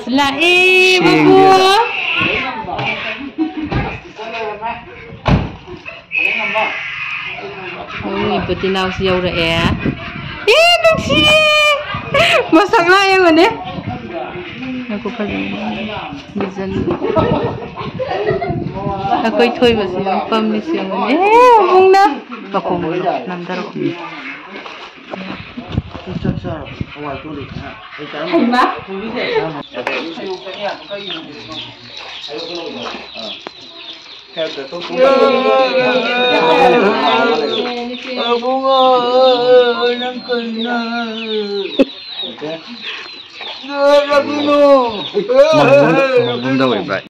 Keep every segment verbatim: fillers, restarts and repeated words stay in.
ꯂꯥꯛꯑꯦ, ꯁꯦꯡꯗꯦꯗ꯫ ꯃꯕꯨꯡ꯫ ꯃꯕꯨꯡ ꯏꯄꯨ ꯇꯤꯅꯥꯎꯁꯨ ꯌꯧꯔꯛꯑꯦ꯫ ꯑꯦ, ꯅꯨꯡꯁꯤꯌꯦ꯫ ꯃꯁꯛ ꯂꯥꯛꯑꯦ, ꯌꯦꯡꯉꯨꯅꯦ꯫ ꯉꯥꯏꯈꯣ, ꯐꯖꯅ ꯃꯤꯖꯟ꯫ ꯑꯩꯈꯣꯏ ꯊꯣꯏꯕꯁꯤꯅ ꯄꯝꯂꯤꯁꯦ ꯌꯦꯡꯉꯨꯅꯦ꯫ ꯑꯦ, ꯃꯕꯨꯡꯅ꯫ ꯃꯈꯣꯡꯗꯣ ꯅꯝꯊꯔꯛꯑꯣ꯫ ꯍꯩꯃꯥ꯫ ꯃꯕꯨꯡ, ꯃꯕꯨꯡꯗ ꯑꯣꯏ ꯚꯥꯏ꯫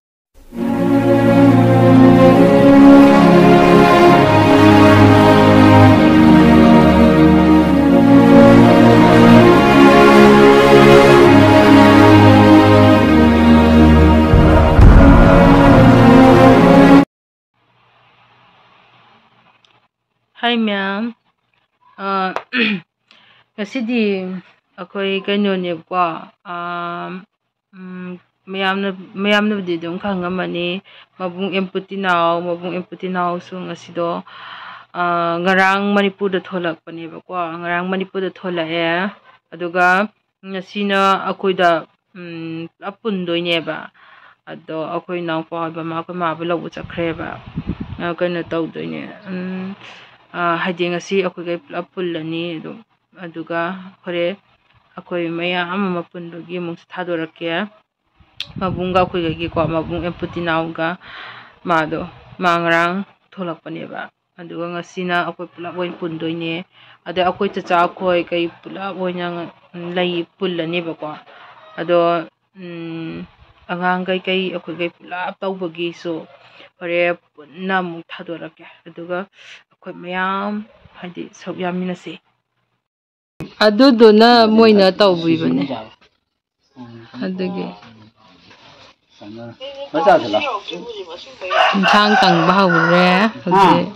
Hi ꯃꯌꯥꯝ꯫ ꯑ, ꯉꯁꯤꯗꯤ ꯑꯩꯈꯣꯏ ꯀꯩꯅꯣꯅꯦꯕꯀꯣ, ꯑ, ꯎꯝ, ꯃꯌꯥꯝꯅ, ꯃꯌꯥꯝꯅꯕꯨꯗꯤ ꯑꯗꯨꯝ ꯈꯪꯉꯝꯃꯅꯤ, ꯃꯕꯨꯡ ꯑꯦꯝꯄꯨꯇꯤꯅꯥꯎ, ꯃꯕꯨꯡ ꯑꯦꯝꯄꯨꯇꯤꯅꯥꯎꯁꯨ ꯉꯁꯤꯗꯣ, ꯑ, ꯉꯔꯥꯡ ꯃꯅꯤꯄꯨꯔꯗ ꯊꯣꯛꯂꯛꯄꯅꯦꯕꯀꯣ, ꯉꯔꯥꯡ ꯃꯅꯤꯄꯨꯔꯗ ꯊꯣꯛꯂꯛꯑꯦ꯫ ꯑꯗꯨꯒ ꯉꯁꯤꯅ ꯑꯩꯈꯣꯏꯗ, ꯎꯝ, ꯄꯨꯂꯞ ꯄꯨꯟꯗꯣꯏꯅꯦꯕ꯫ ꯑꯗꯣ ꯑꯩꯈꯣꯏ ꯏꯅꯥꯎꯄꯥ ꯍꯣꯏ ꯃꯃꯥ, ꯑꯩꯈꯣꯏ ꯃꯥꯕꯨ ꯂꯧꯕ ꯆꯠꯈ꯭ꯔꯦꯕ꯫ ꯑ, ꯀꯩꯅꯣ ꯇꯧꯗꯣꯏꯅꯦ, ꯎꯝ, ꯑ, ꯍꯥꯏꯗꯤ ꯉꯁꯤ ꯑꯩꯈꯣꯏꯈꯩ ꯄꯨꯂꯞ ꯄꯨꯜꯂꯅꯤ꯫ ꯑꯗꯨꯝ ꯑꯗꯨꯒ ꯍꯣꯔꯦꯟ ꯑꯩꯈꯣꯏ ꯃꯌꯥꯝ ꯑꯃ ꯄꯨꯟꯕꯒꯤ ꯑꯃꯨꯛꯁꯨ ꯊꯥꯗꯣꯔꯛꯀꯦ꯫ ꯃꯕꯨꯡꯒ ꯑꯩꯈꯣꯏꯒꯒꯤꯀꯣ, ꯃꯕꯨꯡ ꯑꯦꯝꯄꯨꯇꯤꯅꯥꯎꯒ ꯃꯥꯗꯣ, ꯃꯥ ꯉꯔꯥꯡ ꯊꯣꯛꯂꯛꯄꯅꯦꯕ꯫ ꯑꯗꯨꯒ ꯉꯁꯤꯅ ꯑꯩꯈꯣꯏ ꯄꯨꯂꯞ ꯑꯣꯏꯅ ꯄꯨꯟꯗꯣꯏꯅꯦ꯫ ꯑꯗꯩ ꯑꯩꯈꯣꯏ ꯆꯆꯥ ꯈꯣꯏ ꯀꯩ ꯄꯨꯂꯞ ꯑꯣꯏꯅ ꯂꯩ ꯄꯨꯜꯂꯅꯦꯕꯀꯣ꯫ ꯑꯗꯣ, ꯎꯝ, ꯑꯉꯥꯡ ꯀꯩꯀꯩ ꯑꯩꯈꯣꯏꯈꯩ ꯄꯨꯂꯞ ꯇꯧꯕꯒꯤꯁꯨ ꯍꯣꯔꯦꯟ ꯄꯨꯟꯅ ꯑꯃꯨꯛ ꯊꯥꯗꯣꯔꯛꯀꯦ꯫ ꯑꯗꯨꯒ ꯑꯩꯈꯣꯏ ꯃꯌꯥꯝ ꯍꯥꯏꯗꯤ ꯁꯔꯨꯛ ꯌꯥꯃꯤꯟꯅꯁꯤ꯫ ꯑꯗꯨꯗꯨꯅ ꯃꯣꯏꯅ ꯇꯧꯕꯤꯕꯅꯦ꯫ ꯑꯗꯨꯒꯤ ꯏꯟꯁꯥꯡ ꯇꯪꯕ ꯍꯧꯔꯦ ꯍꯧꯖꯤꯛ꯫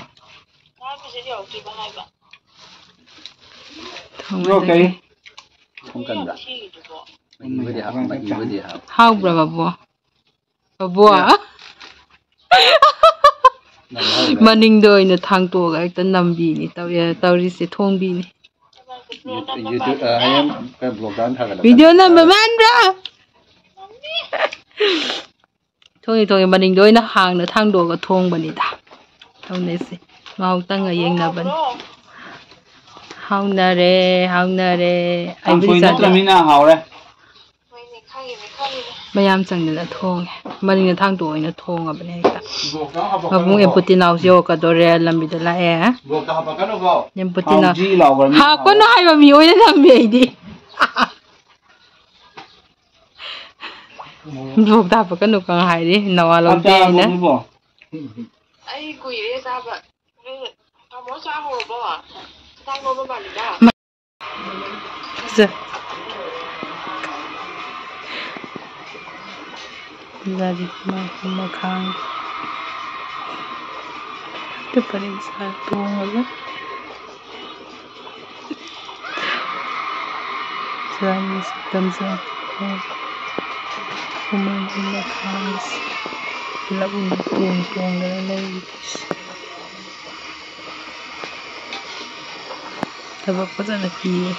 ꯊꯣꯡꯉꯗꯣꯏꯅꯦ꯫ ꯃꯍꯤꯕꯨꯗꯤ ꯍꯥꯞ-, ꯃꯍꯤꯕꯨꯗꯤ ꯍꯥꯞ-, ꯍꯥꯎꯕ꯭ꯔꯥ, ꯕꯕꯨ? ꯕꯕꯨ? ꯅꯪ ꯍꯥꯏꯕ꯭ꯔꯥ? ꯃꯅꯤꯡꯗ ꯑꯣꯏꯅ ꯊꯥꯡꯇꯣꯛꯑꯒ ꯍꯦꯛꯇ ꯅꯝꯕꯤꯅꯤ ꯇꯧ-, ꯇꯧꯔꯤꯁꯦ, ꯊꯣꯡꯕꯤꯅꯤ꯫ ꯌꯨ-, ꯌꯨꯇ꯭ꯌꯨꯕ, ꯑ, ꯍꯌꯦꯡ ꯀꯩꯅꯣ ꯕ꯭ꯂꯣꯒ ꯇꯥꯅ ꯊꯥꯒꯠꯂꯛꯀꯅꯤ꯫ ꯚꯤꯗꯤꯑꯣ ꯅꯝꯕ ꯃꯥꯟꯕ꯭ꯔꯥ? ꯊꯣꯡꯉꯤ, ꯊꯣꯡꯉꯤ, ꯃꯅꯤꯡꯗ ꯑꯣꯏꯅ ꯍꯥꯡꯅ ꯊꯥꯡꯗꯣꯛꯑꯒ ꯊꯣꯡꯕꯅꯤꯗ꯫ ꯇꯧꯅꯩꯁꯦ꯫ ꯃꯍꯥꯎ ꯇꯪꯉ ꯌꯦꯡꯅꯕꯅꯤ꯫ ꯍꯥꯎꯅꯔꯦ, ꯍꯥꯎꯅꯔꯦ꯫ ꯑꯩꯕꯨꯗꯤ ꯀꯥꯡꯁꯣꯏ ꯆꯥꯗꯦ꯫ ꯅꯠꯇ꯭ꯔꯃꯤꯅ ꯍꯥꯎꯔꯦ꯫ ꯃꯌꯥꯝ ꯆꯪꯗꯅ ꯊꯣꯡꯉꯦ꯫ ꯃꯅꯤꯡꯗ ꯊꯥꯡꯗꯣꯛꯑ ꯑꯣꯏꯅ ꯊꯣꯡꯉꯕꯅꯦ ꯍꯦꯛꯇ꯫ ꯃꯕꯨꯡ ꯑꯦꯝꯄꯨꯇꯤ ꯅꯥꯎꯁꯦ ꯌꯧꯔꯛꯀꯗꯣꯔꯦ, ꯂꯝꯕꯤꯗ ꯂꯥꯛꯑꯦ꯫ ꯑꯦꯝꯄꯨꯇꯤ ꯅꯥꯎ-, ꯍꯥꯎꯗꯤ ꯂꯥꯎꯈ꯭ꯔꯃꯤ, ꯍꯥꯎꯔꯦ꯫ ꯍꯥꯞꯀꯅꯨ ꯍꯥꯏꯕ ꯃꯤ ꯑꯣꯏꯅ ꯅꯝꯃꯦ ꯑꯩꯗꯤ꯫ ꯕ꯭ꯂꯣꯛꯇ ꯍꯥꯞꯄꯛꯀꯅꯨ ꯀꯥꯡ ꯍꯥꯏꯔꯤ, ꯅꯋꯥ ꯂꯧꯗꯦ ꯑꯩꯅ꯫ ꯑꯩ ꯀꯨꯏꯔꯦ ꯆꯥꯕ꯫ ꯎꯝ, ꯇꯥꯃꯣ ꯆꯥ ꯍꯧꯔꯕꯣ? ꯆꯥꯛ ꯅꯣꯝꯕ ꯃꯥꯜꯂꯤꯗ꯫ ꯁꯦ꯫ ꯒꯥꯔꯤ ꯃꯈꯥꯡ꯫ ꯇꯨ ꯄꯔꯦꯡ ꯁꯥ ꯇꯣꯡꯉꯒ꯫ ꯆꯥꯅꯤ ꯁꯛꯇꯝꯁꯦ꯫ ꯍꯨꯃꯥꯡꯒꯤ ꯃꯈꯥꯁꯦ ꯄꯨꯂꯞ ꯑꯣꯏꯅ ꯇꯣꯡ ꯇꯣꯡꯗꯅ ꯂꯩꯔꯤꯁꯦ꯫ ꯊꯕꯛ ꯐꯖꯅ ꯄꯤꯌꯦ꯫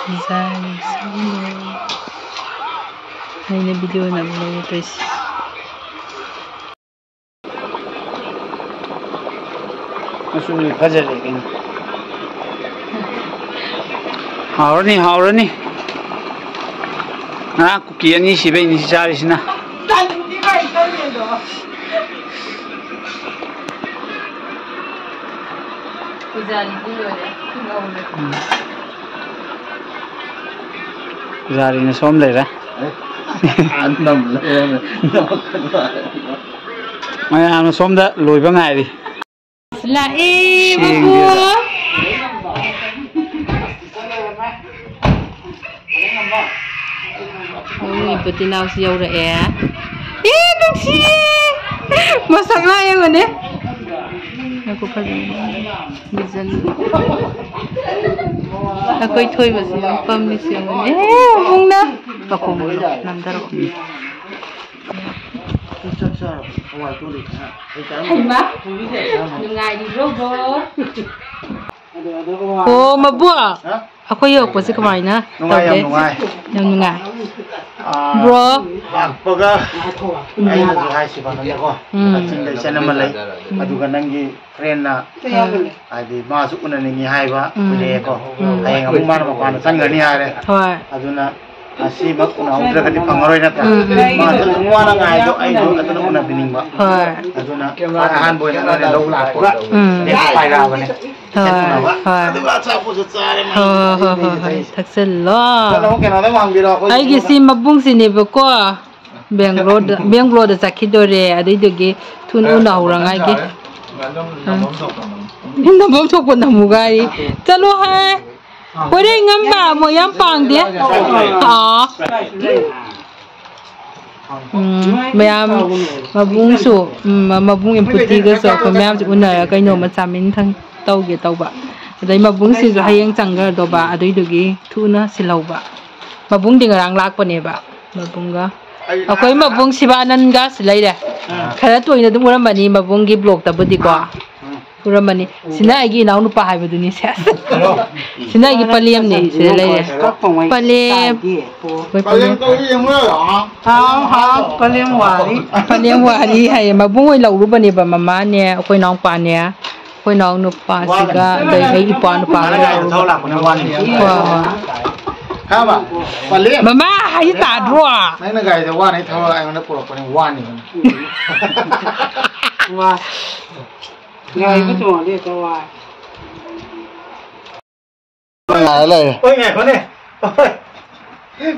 ꯗꯤꯖꯥꯏꯟꯁꯤꯡꯗꯣ ꯑꯩꯅ ꯚꯤꯗꯤꯑꯣ ꯅꯝꯕ ꯂꯩꯔꯦ ꯇꯧꯔꯤꯁꯦ꯫ ꯃꯆꯨꯗꯤ ꯐꯖꯔꯦ ꯀꯩꯅꯣ꯫ ꯍꯥꯎꯔꯅꯤ, ꯍꯥꯎꯔꯅꯤ꯫ ꯉꯔꯥꯡ ꯀꯨꯀꯤ ꯑꯅꯤ ꯁꯤꯕꯩꯅꯤ ꯁꯤ ꯆꯥꯔꯤꯁꯤꯅ꯫ ꯄꯨꯖꯥꯔꯤꯗꯤ ꯂꯣꯏꯔꯦ꯫ ꯎꯝ꯫ ꯄꯨꯖꯥꯔꯤꯅ ꯁꯣꯝ ꯂꯩꯔꯦ꯫ ꯑꯦ, ꯑꯥ, ꯅꯝ ꯂꯩꯔꯝꯃꯦ꯫ ꯃꯌꯥꯝꯅ ꯁꯣꯝꯗ ꯂꯣꯏꯕ ꯉꯥꯏꯔꯤ꯫ ꯂꯥꯛꯑꯦ, ꯁꯦꯡꯗꯦꯗ꯫ ꯕꯕꯨ꯫ ꯃꯣꯏ ꯄꯨꯇꯤꯅꯥꯎꯁꯨ ꯌꯧꯔꯛꯑꯦ꯫ ꯑꯦ, ꯅꯨꯡꯁꯤꯌꯦ꯫ ꯃꯁꯛ ꯂꯥꯛ ꯌꯦꯡꯉꯨꯅꯦ꯫ ꯉꯥꯏꯈꯣ, ꯐꯖꯅ ꯌꯦꯡꯒꯦ꯫ ꯚꯤꯖꯟ꯫ ꯑꯩꯈꯣꯏ ꯊꯣꯏꯕꯁꯤ ꯌꯥꯝ ꯄꯝꯃꯤꯁꯤ ꯌꯦꯡꯉꯨꯅꯦ꯫ ꯑꯦ, ꯃꯕꯨꯡꯅ꯫ ꯃꯈꯣꯡꯗꯣ ꯅꯝꯊꯔꯛꯑꯣ꯫ ꯍꯩꯃꯥ, ꯅꯨꯡꯉꯥꯏꯔꯤꯕ꯭ꯔꯣ, ꯕ꯭ꯔꯣ? ꯑꯣ, ꯃꯕꯨ, ꯑꯩꯈꯣꯏ ꯌꯧꯔꯛꯄꯁꯦ ꯀꯃꯥꯏꯅ ꯅꯨꯡꯉꯥꯏ, ꯌꯥꯝ ꯇꯧꯒꯦ? ꯅꯨꯡꯉꯥꯏ꯫ ꯌꯥꯝ ꯅꯨꯡꯉꯥꯏ꯫ ꯑꯥ, ꯕ꯭ꯔꯣ꯫ ꯂꯥꯛꯄꯒ ꯑꯩꯅꯁꯨ ꯍꯥꯏꯁꯤꯕ ꯅꯪꯅꯀꯣ, ꯎꯝ꯫ ꯀꯛꯆꯤꯡꯗ ꯏꯆꯟ ꯑꯃ ꯂꯩ, ꯎꯝ꯫ ꯑꯗꯨꯒ ꯅꯪꯒꯤ ꯐ꯭ꯔꯦꯟꯅ, ꯎꯝ꯫ ꯍꯥꯏꯗꯤ ꯃꯥꯁꯨ ꯎꯅꯅꯤꯡꯉꯤ ꯍꯥꯏꯕ, ꯎꯝ꯫ ꯀꯨꯏꯔꯛꯑꯦꯀꯣ꯫ ꯎꯝ꯫ ꯍꯌꯦꯡ ꯑꯃꯨꯛ ꯃꯥꯅ ꯃꯄꯥꯟꯗ ꯆꯪꯈ꯭ꯔꯅꯤ ꯍꯥꯏꯔꯦ꯫ ꯍꯣꯏ꯫ ꯑꯗꯨꯅ ꯑꯁꯤꯃꯛ ꯎꯅꯍꯧꯗ꯭ꯔꯒꯗꯤ ꯐꯪꯉꯔꯣꯏ ꯅꯠꯇ꯭ꯔꯥ? ꯎꯝ, ꯎꯝ꯫ ꯃꯥꯁꯨ ꯑꯗꯨꯝ ꯋꯥꯅ ꯉꯥꯏꯗꯣ ꯑꯩꯁꯨ ꯑꯗꯨꯅ ꯎꯅꯕꯤꯅꯤꯡꯕ꯫ ꯍꯣꯏ꯫ ꯑꯗꯨꯅ ꯈ꯭ꯋꯥꯏ ꯑꯍꯥꯟꯕ ꯑꯣꯏꯅ ꯅꯣꯏꯅ ꯂꯧ ꯂꯥꯛꯄꯒ ꯎꯝ꯫ ꯍꯦꯛ ꯄꯥꯏꯔꯛꯑꯕꯅꯦ꯫ ꯍꯣꯏ, ꯍꯣꯏ꯫ ꯑꯗꯨꯒ ꯑꯆꯥꯄꯣꯠꯁꯨ ꯆꯥꯔꯦ, ꯃꯥ ꯍꯣꯏ, ꯍꯣꯏ, ꯍꯣꯏ, ꯍꯣꯏ, ꯍꯣꯏ꯫ ꯊꯛꯆꯜꯂꯣ꯫ ꯀꯩꯅꯣ, ꯀꯩꯅꯣꯗ ꯑꯃꯨꯛ ꯍꯪꯕꯤꯔꯣ, ꯑꯩꯈꯣꯏꯒꯤ ꯑꯩꯒꯤꯁꯤ ꯃꯕꯨꯡꯁꯤꯅꯦꯕꯀꯣ꯫ ꯕꯦꯡꯒ꯭ꯂꯣꯔꯗ, ꯕꯦꯡꯒ꯭ꯂꯣꯔꯗ ꯆꯠꯈꯤꯗꯣꯔꯦ꯫ ꯑꯗꯨꯏꯗꯨꯒꯤ ꯊꯨꯅ ꯎꯅꯍꯧꯔꯉꯥꯏꯒꯤ꯫ ꯅꯝꯐꯝ ꯊꯣꯛꯄ ꯅꯝꯃꯨ ꯒꯥꯔꯤ꯫ ꯆꯠꯂꯣ ꯍꯥꯏ꯫ ꯍꯣꯔꯦꯟ ꯉꯝꯕ ꯃꯣꯏ ꯌꯥꯝ ꯄꯥꯡꯗꯦ꯫ ꯑꯥ꯫ ꯎꯝ, ꯃꯌꯥꯝ ꯃꯕꯨꯡꯁꯨ, ꯎꯝ, ꯃꯕꯨꯡ ꯏꯝꯄꯨꯇꯤꯒꯁꯨ ꯑꯩꯈꯣꯏ ꯃꯌꯥꯝꯁꯦ ꯎꯅꯔꯒ ꯀꯩꯅꯣꯝꯃ ꯆꯥꯃꯤꯟ ꯊꯛ-, ꯇꯧꯒꯦ ꯇꯧꯕ꯫ ꯑꯗꯩ ꯃꯕꯨꯡꯁꯤꯁꯨ ꯍꯌꯦꯡ ꯆꯪꯈ꯭ꯔꯗꯧꯕ, ꯑꯗꯨꯏꯗꯨꯒꯤ ꯊꯨꯅ ꯁꯤꯜꯍꯧꯕ꯫ ꯃꯕꯨꯡꯗꯤ ꯉꯔꯥꯡ ꯂꯥꯛꯄꯅꯦꯕ꯫ ꯃꯕꯨꯡꯒ ꯑꯩꯈꯣꯏ ꯃꯕꯨꯡ ꯁꯤꯕꯥꯅꯟꯒꯁꯨ ꯂꯩꯔꯦ꯫ ꯑꯥ꯫ ꯈꯔ ꯇꯣꯏꯅ ꯑꯗꯨꯝ ꯎꯔꯝꯃꯅꯤ ꯃꯕꯨꯡꯒꯤ ꯕ꯭ꯂꯣꯛꯇꯕꯨꯗꯤꯀꯣ꯫ ꯎꯝ꯫ ꯎꯔꯝꯃꯅꯤ꯫ ꯁꯤꯅ ꯑꯩꯒꯤ ꯏꯅꯥꯎ ꯅꯨꯄꯥ ꯍꯥꯏꯕꯗꯨꯅꯤ꯫ ꯁꯦꯁ꯫ ꯍꯜꯂꯣ꯫ ꯁꯤꯅ ꯑꯩꯒꯤ ꯄꯂꯦꯝꯅꯤ꯫ ꯁꯤꯗ ꯂꯩꯔꯦ꯫ ꯀꯛꯄꯉꯩ ꯄꯂꯦꯝ꯫ ꯇꯥꯏꯗꯦ꯫ ꯑꯩꯈꯣꯏ ꯄꯂꯦꯝ꯫ ꯄꯂꯦꯝ ꯇꯧꯔꯤ ꯌꯦꯡꯉꯨ ꯂꯥꯎ꯫ ꯍꯥꯎ, ꯍꯥꯎ, ꯄꯂꯦꯝ ꯋꯥꯔꯤ꯫ ꯄꯂꯦꯝ ꯋꯥꯔꯤ ꯍꯥꯏꯌꯦ꯫ ꯃꯕꯨꯡ ꯍꯣꯏ ꯂꯧꯔꯨꯕꯅꯦꯕ, ꯃꯃꯥꯅꯦ, ꯑꯩꯈꯣꯏ ꯏꯅꯥꯎꯄꯥꯅꯦ꯫ ꯑꯩꯈꯣꯏ ꯏꯅꯥꯎ ꯅꯨꯄꯥꯁꯤꯒ, ꯑꯗꯩ ꯑꯩ ꯏꯄ꯭ꯋꯥ ꯅꯨꯄꯥꯒ ꯃꯥꯅ ꯒꯥꯔꯤꯗ ꯂꯥꯛꯄꯅꯦ, ꯋꯥꯅꯤ꯫ ꯍꯣꯏ, ꯍꯣꯏ꯫ ꯈꯪꯉꯕ? ꯄꯂꯦꯝ꯫ ꯃꯃꯥ ꯍꯥꯏꯁꯤ ꯇꯥꯗ꯭ꯔꯣ? ꯅꯪꯅ ꯒꯥꯔꯤꯗ ꯋꯥꯅ ꯑꯩ ꯊꯕꯛ ꯑꯩꯉꯣꯟꯗ ꯄꯨꯔꯛꯄꯅꯦ, ꯋꯥꯅꯤ꯫ ꯋꯥ꯫ ꯒꯥꯔꯤꯗ ꯇꯣꯡꯉꯗꯤ ꯍꯦꯛꯇ ꯋꯥꯏ꯫ ꯉꯥꯏꯔ ꯂꯩꯔꯦ꯫ ꯍꯣꯏ, ꯉꯥꯏꯈꯣꯅꯦ꯫ ꯍꯣꯏ꯫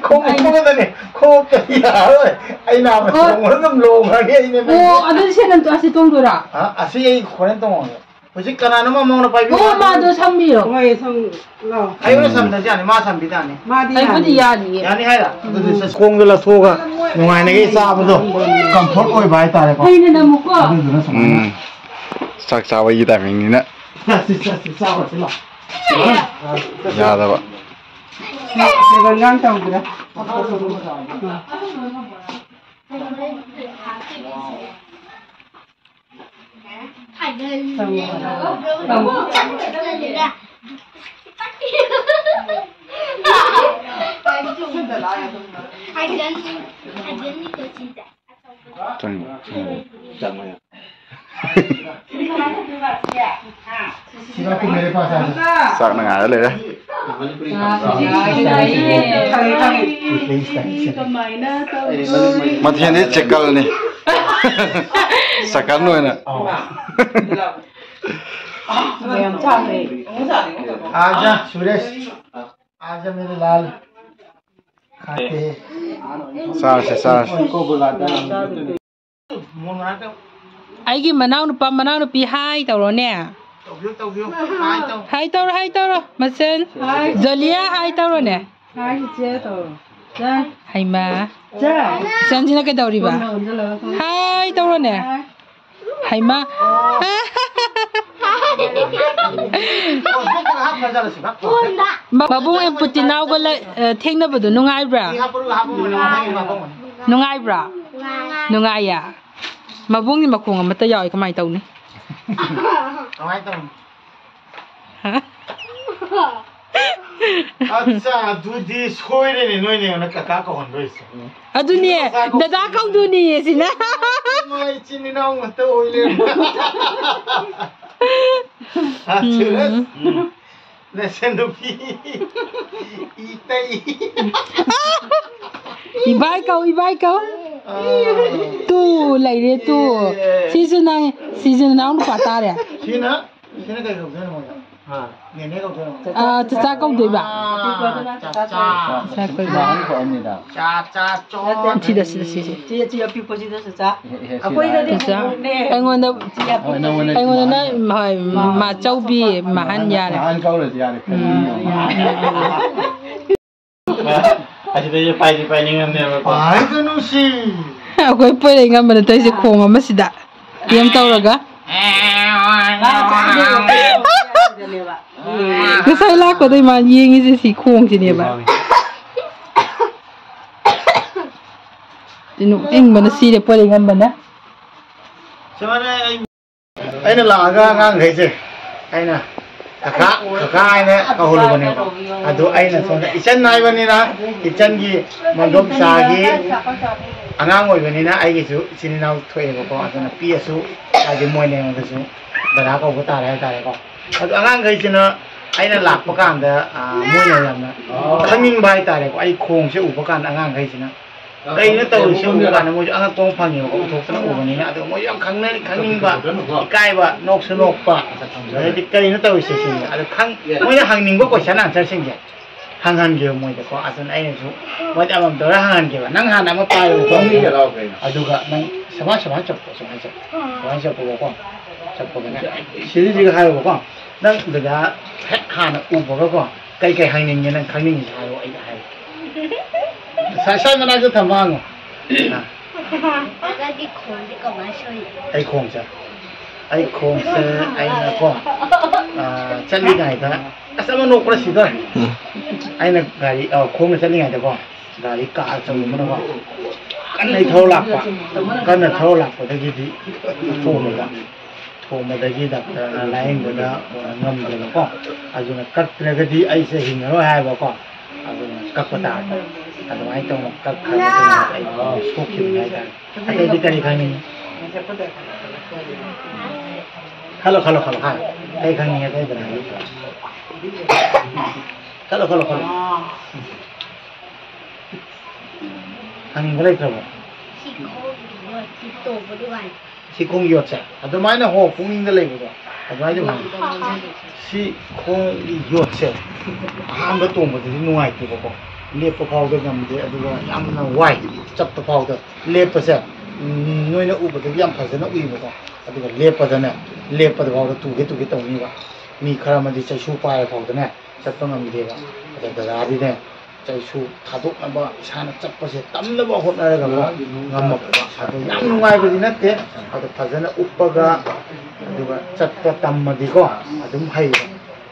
ꯈꯣꯡꯎꯞ ꯈꯣꯡꯎꯞꯇꯅꯦ꯫ ꯈꯣꯡꯎꯞꯇ ꯌꯥꯔꯣꯏ꯫ ꯑꯩ ꯅꯥꯕ ꯍꯣꯏ꯫ ꯇꯣꯡꯕꯗ ꯑꯗꯨꯝ ꯂꯣꯡꯉꯅꯤ ꯑꯩꯅꯦ ꯑꯣ, ꯅꯪꯁꯦ꯫ ꯑꯗꯨꯗꯤ ꯁꯦ ꯅꯪ ꯑꯁꯤ ꯇꯣꯡꯗꯣꯏꯔꯥ? ꯑ, ꯑꯁꯤ ꯑꯩ ꯍꯣꯔꯦꯟ ꯇꯣꯡꯉꯒꯦ꯫ ꯍꯧꯖꯤꯛ ꯀꯅꯥꯅꯣꯝ ꯑꯃ ꯃꯉꯣꯟꯗ ꯄꯥꯏꯕꯤꯌꯨ꯫ ꯑꯣ, ꯃꯥꯗꯣ ꯁꯝꯕꯤꯔꯣ꯫ ꯍꯣꯏ, ꯁꯝ-, ꯂꯥꯎ꯫ ꯑꯩ ꯑꯣꯏꯅ ꯁꯝꯗ꯭ꯔꯁꯨ ꯌꯥꯅꯤ, ꯃꯥ ꯁꯝꯕꯤ ꯇꯥꯅꯤ꯫ ꯃꯥꯗꯤ ꯑꯩꯕꯨꯗꯤ ꯌꯥꯅꯤ꯫ ꯌꯥꯅꯤꯌꯦ꯫ ꯌꯥꯅꯤ ꯍꯥꯏꯔ? ꯑꯗꯨꯗꯤ ꯆꯠꯁꯤ꯫ ꯈꯣꯡꯗ ꯂꯧꯊꯣꯛꯑꯒ ꯅꯨꯡꯉꯥꯏꯅꯒꯩ ꯆꯥꯕꯗꯣ comfort ꯑꯣꯏꯕ ꯍꯥꯏꯇꯥꯔꯦꯀꯣ꯫ ꯐꯩꯅ ꯅꯝꯃꯨꯀꯣ꯫ ꯑꯗꯨꯗꯨꯅ ꯁꯨꯃꯥꯏꯅ꯫ ꯎꯝ꯫ ꯆꯥꯛ ꯆꯥꯕꯒꯤ timingꯅꯤꯅ꯫ ꯆꯠꯁꯤ, ꯆꯠꯁꯤ, ꯆꯥꯔꯨꯔꯁꯤ ꯂꯥꯎ꯫ ꯌꯥꯗꯕ꯫ Table ꯒ ꯇꯧꯗ꯭ꯔꯦ꯫ ꯆꯪꯉꯣ, ꯆꯪꯉꯣ꯫ ꯆꯥꯛꯅ ꯉꯥꯏꯔ ꯂꯩꯔꯦ꯫ ꯃꯊꯦꯜꯗꯤ ꯆꯦꯀꯜꯅꯤ꯫ ꯁꯀꯜ ꯑꯣꯏꯅ꯫ ꯌꯥꯝ ꯆꯥꯈ꯭ꯔꯦ꯫ आजा सुरेश, आजा मेरे लाल, खाते हैं। ꯆꯥꯔꯁꯦ, ꯆꯥꯔꯁꯦ꯫ ꯑꯩꯒꯤ ꯃꯅꯥꯎꯅꯨꯄꯥ, ꯃꯅꯥꯎꯅꯨꯄꯤ hi ꯇꯧꯔꯣꯅꯦ꯫ ꯇꯧꯕꯤꯌꯨ, ꯇꯧꯕꯤꯌꯨ꯫ Hi ꯇꯧ꯫ Hi ꯇꯧꯔꯣ, hi ꯇꯧꯔꯣ, ꯃꯆꯟ꯫ Hi꯫ ꯖꯣꯂꯤꯌꯥ hi ꯇꯧꯔꯣꯅꯦ꯫ Hi ꯆꯤꯆꯦ ꯇꯧꯔꯣ꯫ ꯆꯥ꯫ ꯍꯩꯃꯥ꯫ ꯆꯥ꯫ ꯏꯆꯟꯁꯤꯅ ꯀꯩꯗꯧꯔꯤꯕ? ꯐꯣꯟ ꯑꯣꯟꯁꯤꯜꯂꯒ ꯊꯝꯃꯣ꯫ Hi ꯇꯧꯔꯣꯅꯦ꯫ Hi꯫ ꯍꯩꯃꯥ꯫ ꯃꯕꯨꯡ ꯑꯦꯝꯄꯨꯇꯤꯅꯥꯎꯒ ꯂꯩ-, ꯑ, ꯊꯦꯡꯅꯕꯗꯣ ꯅꯨꯡꯉꯥꯏꯕ꯭ꯔꯥ? ꯅꯨꯡꯉꯥꯏꯕ꯭ꯔꯥ? ꯅꯨꯡꯉꯥꯏꯌꯦ꯫ ꯃꯕꯨꯡꯒꯤ ꯃꯈꯣꯡ ꯑꯃꯠꯇ ꯌꯥꯎꯏ, ꯀꯃꯥꯏꯅ ꯇꯧꯅꯤ? ꯀꯃꯥꯏꯅ ꯇꯧꯅꯤ? ꯍꯥ? ꯑꯠꯆꯥ, ꯑꯗꯨꯗꯤ ꯁꯣꯏꯔꯦꯅꯦ, ꯅꯣꯏꯅꯦ ꯑꯩꯉꯣꯟꯗ ꯀꯀꯥ ꯀꯧꯍꯟꯗꯣꯏꯁꯦ꯫ ꯑꯗꯨꯅꯦ, ꯗꯗꯥ ꯀꯧꯗꯣꯏꯅꯦ ꯁꯤꯅ꯫ ꯃꯣꯏ ꯏꯆꯤꯟ ꯏꯅꯥꯎ ꯉꯥꯛꯇ ꯑꯣꯏ ꯂꯩꯔꯝꯃꯦ꯫ ꯑꯠꯆꯥ꯫ ꯎꯝ꯫ ꯅꯆꯟꯅꯨꯄꯤ ꯏꯇꯩ꯫ ꯏꯕꯥꯏ ꯀꯧ, ꯏꯕꯥꯏ ꯀꯧ꯫ ꯑꯥ꯫ ꯇꯨ ꯂꯩꯔꯦ, ꯇꯨ꯫ ꯑꯦ꯫ ꯁꯤꯁꯨ ꯅꯪ, ꯁꯤꯁꯨ ꯅꯅꯥꯎ ꯅꯨꯄꯥ ꯇꯥꯔꯦ꯫ ꯁꯤꯅ, ꯁꯤꯅ ꯀꯩ ꯀꯧꯗꯣꯏꯅꯣ ꯃꯣꯏꯗ? ꯑꯥ, ꯆꯥꯆꯥ ꯀꯧꯗꯣꯏꯕ꯫ ꯆꯥꯆꯥ꯫ ꯆꯥꯆꯥ ꯀꯧꯗꯣꯏꯕ꯫ ꯆꯥ, ꯆꯥ, ꯆꯣ꯫ ꯁꯤꯗ, ꯁꯤꯗ, ꯁꯤꯁꯦ꯫ ꯆꯦ, ꯆꯦ ꯑꯄꯤꯛꯄꯁꯤꯗ ꯆꯥꯆꯥ꯫ ꯍꯦ, ꯍꯦ, ꯁꯤꯗ꯫ ꯑꯩꯈꯣꯏꯗꯗꯤ ꯆꯥꯆꯥ꯫ ꯑꯩꯉꯣꯟꯗ, ꯍꯣꯏ, ꯅꯉꯣꯟꯗ ꯑꯩꯉꯣꯟꯗꯅ, ꯍꯣꯏ, ꯃꯥꯆꯧꯕꯤ ꯃꯍꯟ ꯌꯥꯔꯦ꯫ ꯃꯍꯟ ꯀꯧꯔꯁꯤ ꯌꯥꯔꯦ꯫ ꯎꯝ, ꯌꯥꯔꯦ, ꯌꯥꯔꯦ꯫ ꯑꯁꯤꯗꯩꯁꯨ ꯄꯥꯏꯗꯤ ꯄꯥꯏꯅꯤꯡꯉꯝꯅꯦꯕꯀꯣ꯫ ꯄꯥꯏꯒꯅꯨ ꯁꯤ꯫ ꯑꯩꯈꯣꯏ ꯄꯣꯏꯔꯩ ꯉꯝꯕꯅ ꯇꯧꯔꯤꯁꯦ ꯈꯣꯡ ꯑꯃꯁꯤꯗ꯫ ꯌꯦꯟ ꯇꯧꯔꯒ꯫ ꯉꯁꯥꯏ ꯂꯥꯛꯄꯗꯩ ꯃꯥ ꯌꯦꯡꯉꯤꯁꯦ ꯁꯤ ꯈꯣꯡꯁꯤꯅꯦꯕ꯫ ꯁꯤ ꯅꯣꯛꯅꯤꯡꯕꯅ ꯁꯤꯔꯦ ꯄꯣꯏꯔꯩ ꯉꯝꯕꯅ꯫ ꯑꯩꯅ ꯂꯥꯛꯑꯒ ꯑꯉꯥꯡꯈꯩꯁꯦ ꯑꯩꯅ ꯀꯀꯥ, ꯀꯀꯥ ꯍꯥꯏꯅ ꯀꯧꯍꯜꯂꯨꯕꯅꯦꯕ꯫ ꯑꯗꯨ ꯑꯩꯅ ꯁꯣꯝꯗ ꯏꯆꯟ ꯍꯥꯏꯕꯅꯤꯅ ꯏꯆꯟꯒꯤ ꯃꯟꯗꯣꯞ ꯆꯥꯒꯤ ꯑꯉꯥꯡ ꯑꯣꯏꯕꯅꯤꯅ ꯑꯩꯒꯤꯁꯨ ꯏꯆꯤꯟ ꯏꯅꯥꯎ ꯊꯣꯛꯑꯦꯕꯀꯣ꯫ ꯑꯗꯨꯅ ꯄꯤꯛꯑꯁꯨ ꯍꯥꯏꯗꯤ ꯃꯣꯏꯅ ꯑꯩꯉꯣꯟꯗꯁꯨ ꯗꯗꯥ ꯀꯧꯕ ꯇꯥꯔꯦ ꯍꯥꯏꯇꯥꯔꯦꯀꯣ꯫ ꯑꯗꯨ ꯑꯉꯥꯡꯈꯩꯁꯤꯅ ꯑꯩꯅ ꯂꯥꯛꯄ ꯀꯥꯟꯗ, ꯑ, ꯃꯣꯏꯅ ꯌꯥꯝꯅ ꯈꯪꯅꯤꯡꯕ ꯍꯥꯏꯇꯥꯔꯦꯀꯣ꯫ ꯑꯩ ꯈꯣꯡꯁꯦ ꯎꯕ ꯀꯥꯟꯗ ꯑꯉꯥꯡꯈꯩꯁꯤꯅ ꯀꯩꯅꯣ ꯇꯧꯔꯤꯁꯦ ꯎꯕ ꯀꯥꯟꯗ ꯃꯣꯏꯁꯨ ꯑꯉꯛꯄ ꯑꯃ ꯐꯪꯉꯦꯕꯀꯣ, ꯎꯊꯣꯛꯇꯅ ꯎꯕꯅꯤꯅ꯫ ꯑꯗꯣ ꯃꯣꯏꯁꯨ ꯌꯥꯝ ꯈꯪꯅ-, ꯈꯪꯅꯤꯡꯕ, ꯏꯀꯥꯏꯕ, ꯅꯣꯛꯁꯨ ꯅꯣꯛꯄ, ꯑꯗꯩꯗꯤ ꯀꯩꯅꯣ ꯇꯧꯔꯤꯁꯦ ꯁꯤꯅꯤ꯫ ꯑꯗꯣ ꯈꯪ-, ꯃꯣꯏꯅ ꯍꯪꯅꯤꯡꯕ question answer ꯁꯤꯡꯁꯦ ꯍꯪꯍꯟꯒꯦꯕ ꯃꯣꯏꯗꯀꯣ꯫ ꯑꯗꯨꯅ ꯑꯩꯅꯁꯨ ꯃꯣꯏꯗ ꯑꯃꯃꯝ ꯇꯧꯔ ꯍꯪꯍꯟꯒꯦꯕ꯫ ꯅꯪ ꯍꯥꯟꯅ ꯑꯃ ꯄꯥꯏꯌꯨꯕꯀꯣ꯫ ꯑꯗꯨꯒ ꯅꯪ ꯁꯨꯃꯥꯏ, ꯁꯨꯃꯥꯏꯅ ꯆꯠꯄ, ꯁꯨꯃꯥꯏꯅ ꯆꯠꯄ, ꯁꯨꯃꯥꯏꯅ ꯆꯠꯄꯀꯣ꯫ ꯆꯠꯄꯒꯅꯦ ꯁꯤꯗꯤꯁꯤꯒ ꯍꯥꯏꯌꯨꯕꯀꯣ꯫ ꯅꯪ ꯗꯗꯥ ꯍꯦꯛ ꯍꯥꯟꯅ ꯎꯕꯒꯀꯣ ꯀꯩ ꯀꯩ ꯍꯪꯅꯤꯡꯉꯦ ꯅꯪ ꯈꯪꯅꯤꯡꯉꯤꯁꯦ ꯍꯥꯏꯌꯣ, ꯑꯩꯅ ꯍꯥꯏꯒꯦ꯫ ꯁ꯭ꯋꯥꯏ, ꯁ꯭ꯋꯥꯏ ꯃꯅꯥꯛꯇ ꯊꯝꯃꯣ ꯍꯪꯉꯣ꯫ ꯑꯥ꯫ ꯅꯪꯒꯤ ꯈꯣꯟꯁꯦ ꯀꯃꯥꯏꯅ ꯁꯣꯏꯔꯤꯅꯣ? ꯑꯩ ꯈꯣꯡꯁꯦ, ꯑꯩ ꯈꯣꯡꯁꯦ ꯑꯩꯅꯀꯣ, ꯑꯥ, ꯆꯠꯂꯤꯉꯩꯗ, ꯑꯁ, ꯑꯃ ꯅꯣꯛꯄꯗ ꯁꯤꯗꯣꯔꯦ꯫ ꯎꯝ꯫ ꯑꯩꯅ ꯒꯥꯔꯤ, ꯑꯥ, ꯈꯣꯡꯅ ꯆꯠꯂꯤꯉꯩꯗꯀꯣ, ꯒꯥꯔꯤ ꯀꯥꯔ ꯑꯆꯧꯕ ꯑꯃꯅꯀꯣ ꯀꯟꯅ ꯊꯧꯔ ꯂꯥꯛꯄ, ꯀꯟꯅ ꯊꯧꯔ ꯂꯥꯛꯄꯗꯒꯤꯗꯤ ꯊꯣꯝꯃꯦꯕ꯫ ꯊꯣꯝꯕꯗꯒꯤ ꯗꯥꯛꯇꯔꯅ ꯂꯥꯌꯦꯡꯕꯗ ꯉꯝꯗ꯭ꯔꯦꯕꯀꯣ꯫ ꯑꯗꯨꯅ ꯀꯛꯇ꯭ꯔꯒꯗꯤ ꯑꯩꯁꯦ ꯍꯤꯡꯉꯔꯣꯏ ꯍꯥꯏꯕꯀꯣ꯫ ꯑꯗꯨꯅ ꯀꯛꯄ ꯇꯥꯔꯦ꯫ ꯑꯗꯨꯃꯥꯏꯅ ꯇꯧꯅ ꯀꯛꯈ꯭ꯔ ꯃꯇꯨꯡꯗ ꯑꯩ ꯁꯣꯛꯈꯤꯕꯅꯤ ꯍꯥꯏꯇꯥꯔꯦ꯫ ꯑꯇꯩꯗꯤ ꯀꯔꯤ ꯈꯪꯅꯤꯡꯉꯤ? ꯈꯜꯂꯣ, ꯈꯜꯂꯣ, ꯈꯜꯂꯣ, ꯍꯥꯏ꯫ ꯑꯇꯩ ꯈꯪꯅꯤꯡꯉꯤ, ꯑꯇꯩꯗꯅ ꯍꯥꯏꯕꯤꯌꯨ꯫ ꯈꯜꯂꯣ, ꯈꯜꯂꯣ, ꯈꯜꯂꯣ꯫ ꯍꯪꯅꯤꯡꯕ ꯂꯩꯇ꯭ꯔꯕꯣ? ꯁꯤ ꯈꯣꯡꯒꯤ ꯌꯣꯠꯁꯤ ꯇꯣꯡꯕ ꯅꯨꯡꯉꯥꯏ꯫ ꯁꯤ ꯈꯣꯡ ꯌꯣꯠꯁꯦ ꯑꯗꯨꯃꯥꯏꯅ ꯍꯣ ꯄꯨꯛꯅꯤꯡꯗ ꯂꯩꯕꯗꯣ꯫ ꯑꯗꯨꯃꯥꯏꯅ ꯇꯧꯕ꯫ ꯁꯤ ꯈꯣꯡꯒꯤ ꯌꯣꯠꯁꯦ ꯑꯍꯥꯟꯕ ꯇꯣꯡꯕꯗꯗꯤ ꯅꯨꯡꯉꯥꯏꯇꯦꯕꯀꯣ, ꯂꯦꯞꯄ ꯐꯥꯎꯗ ꯉꯝꯗꯦ, ꯑꯗꯨꯒ ꯌꯥꯝꯅ ꯋꯥꯏ ꯆꯠꯄ ꯐꯥꯎꯗ꯫ ꯂꯦꯞꯄꯁꯦ, ꯎꯝ, ꯅꯣꯏꯅ ꯎꯕꯗꯗꯤ ꯌꯥꯝ ꯐꯖꯅ ꯎꯏꯕꯀꯣ, ꯑꯗꯨꯒ ꯂꯦꯞꯄꯗꯅꯦ, ꯂꯦꯞꯄꯗ ꯐꯥꯎꯗ ꯇꯨꯒꯦ ꯇꯨꯒꯦ ꯇꯧꯅꯤꯕ꯫ ꯃꯤ ꯈꯔ ꯑꯃꯗꯤ ꯆꯩꯁꯨ ꯄꯥꯏꯔ ꯐꯥꯎꯗꯅꯦ ꯆꯠꯄ ꯉꯝꯗꯦꯕ꯫ ꯑꯗ ꯗꯗꯥꯗꯤꯅꯦ, ꯆꯩꯁꯨ ꯊꯥꯗꯣꯛꯅꯕ ꯏꯁꯥꯅ ꯆꯠꯄꯁꯦ ꯇꯝꯅꯕ ꯍꯣꯠꯅꯔꯒ ꯉꯝꯃꯛꯄ꯫ ꯑꯗꯣ ꯌꯥꯝ ꯅꯨꯡꯉꯥꯏꯕꯗꯤ ꯅꯠꯇꯦ, ꯑꯗꯣ ꯐꯖꯅ ꯎꯞꯄꯒ ꯑꯗꯨꯒ ꯆꯠꯄ ꯇꯝꯃꯗꯤꯀꯣ ꯑꯗꯨꯝ ꯍꯩꯕ꯫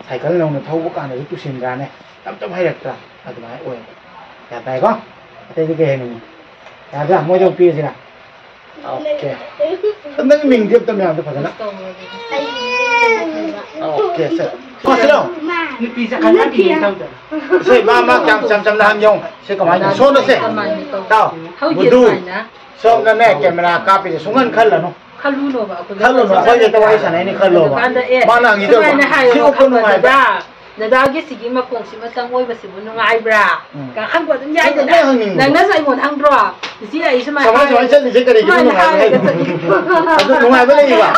ꯁꯥꯏꯀꯜ ꯅꯧꯅ ꯊꯧꯕ ꯀꯥꯟꯗꯁꯨ ꯇꯨꯁꯤꯟꯗ꯭ꯔꯥꯅꯦ, ꯇꯞ ꯇꯞ ꯍꯩꯔꯛꯇ꯭ꯔꯥ? ꯑꯗꯨꯃꯥꯏꯅ ꯑꯣꯏꯌꯦꯕ꯫ ꯒ꯭ꯌꯥꯟ ꯇꯥꯏꯀꯣ? ꯑꯇꯩꯗꯤ ꯀꯩ ꯍꯥꯏꯅꯤꯡꯉꯤ? ꯌꯥꯗ꯭ꯔꯥ? ꯃꯣꯏꯗ ꯑꯃꯨꯛ ꯄꯤꯔꯁꯤꯔꯥ? ꯑꯣꯀꯦ꯫ ꯅꯪ ꯃꯤꯡꯗꯤ ꯑꯝꯇ ꯃꯌꯥꯝꯗ ꯐꯖꯅ꯫ ꯑꯣꯀꯦ, ꯁꯦ꯫ ꯀꯣ, ꯁꯤꯂꯣ꯫ ꯅꯨꯄꯤ ꯆꯠꯈꯠꯅꯕꯤꯅꯦ ꯇꯧꯗꯅ꯫ ꯁꯦ, ꯃꯥ, ꯃꯥ ꯀꯌꯥꯝ ꯆꯝ ꯆꯝꯅ ꯍꯪ ꯌꯦꯡꯉꯨ꯫ ꯁꯦ, ꯀꯃꯥꯏꯅ ꯇꯧ? ꯁꯣꯝꯗ ꯁꯦ꯫ ꯀꯃꯥꯏꯅ ꯇꯧ? ꯇꯥꯎ꯫ ꯍꯧꯖꯤꯛ ꯃꯨꯗꯨ꯫ ꯑꯗꯨꯃꯥꯏꯅ꯫ ꯁꯣꯝꯗꯅꯦ, ꯀꯦꯃꯦꯔꯥ ꯀꯥꯞꯄꯤꯁꯦ ꯁꯨꯡꯈꯟ ꯈꯜꯂꯅꯨ꯫ ꯈꯜꯂꯨꯅꯣꯕ ꯑꯩꯈꯣꯏ ꯈꯜꯂꯨꯅꯨ, ꯑꯩꯈꯣꯏ ꯍꯦꯛꯇ ꯋꯥꯔꯤ ꯁꯥꯟꯅꯩꯅꯦ ꯈꯜꯂꯣꯕ꯫ ꯑꯗꯨꯀꯥꯟꯗ, ꯑꯦ, ꯃꯥꯅ ꯍꯪꯉꯤꯗꯣ ꯁꯨꯃꯥꯏꯅ ꯌꯦꯡꯉꯣ꯫ ꯍꯥꯏꯌꯣ, ꯁꯤ ꯎꯞꯄ ꯈꯪꯕ꯭ꯔꯥ, ꯅꯨꯡꯉꯥꯏꯕ꯭ꯔꯥ? ꯗꯗꯥ? ꯗꯗꯥꯒꯤ ꯁꯤꯒꯤ ꯃꯈꯣꯡꯁꯤꯃꯇꯪ ꯑꯣꯏꯕꯁꯤꯕꯨ ꯅꯨꯡꯉꯥꯏꯕ꯭ꯔꯥ? ꯎꯝ꯫ ꯀ-, ꯍꯪꯕ ꯑꯗꯨꯝ ꯌꯥꯏꯗꯅ꯫ ꯑꯗꯨ ꯂꯣꯏ ꯍꯪꯅꯤꯡꯕ꯫ ꯅꯪꯅꯁꯨ ꯑꯩꯉꯣꯟꯗ ꯍꯪꯗ꯭ꯔꯣ? ꯏꯆꯦ, ꯑꯩ ꯁꯨꯃꯥꯏꯅ ꯁꯨꯃꯥꯏꯅ ꯍꯥꯏꯔꯒ, ꯆꯠꯂꯤꯁꯦ ꯀꯔꯤꯒꯤꯅꯣ ꯁꯨꯃꯥꯏꯅ ꯅꯨꯡꯉꯥꯏꯕ ꯍꯥꯏꯔꯒ ꯍꯥꯏꯗꯣ? ꯆꯠꯂꯤꯁꯦ꯫ ꯑꯗꯨ ꯅꯨꯡꯉꯥꯏꯕ ꯂꯩꯌꯦꯕ꯫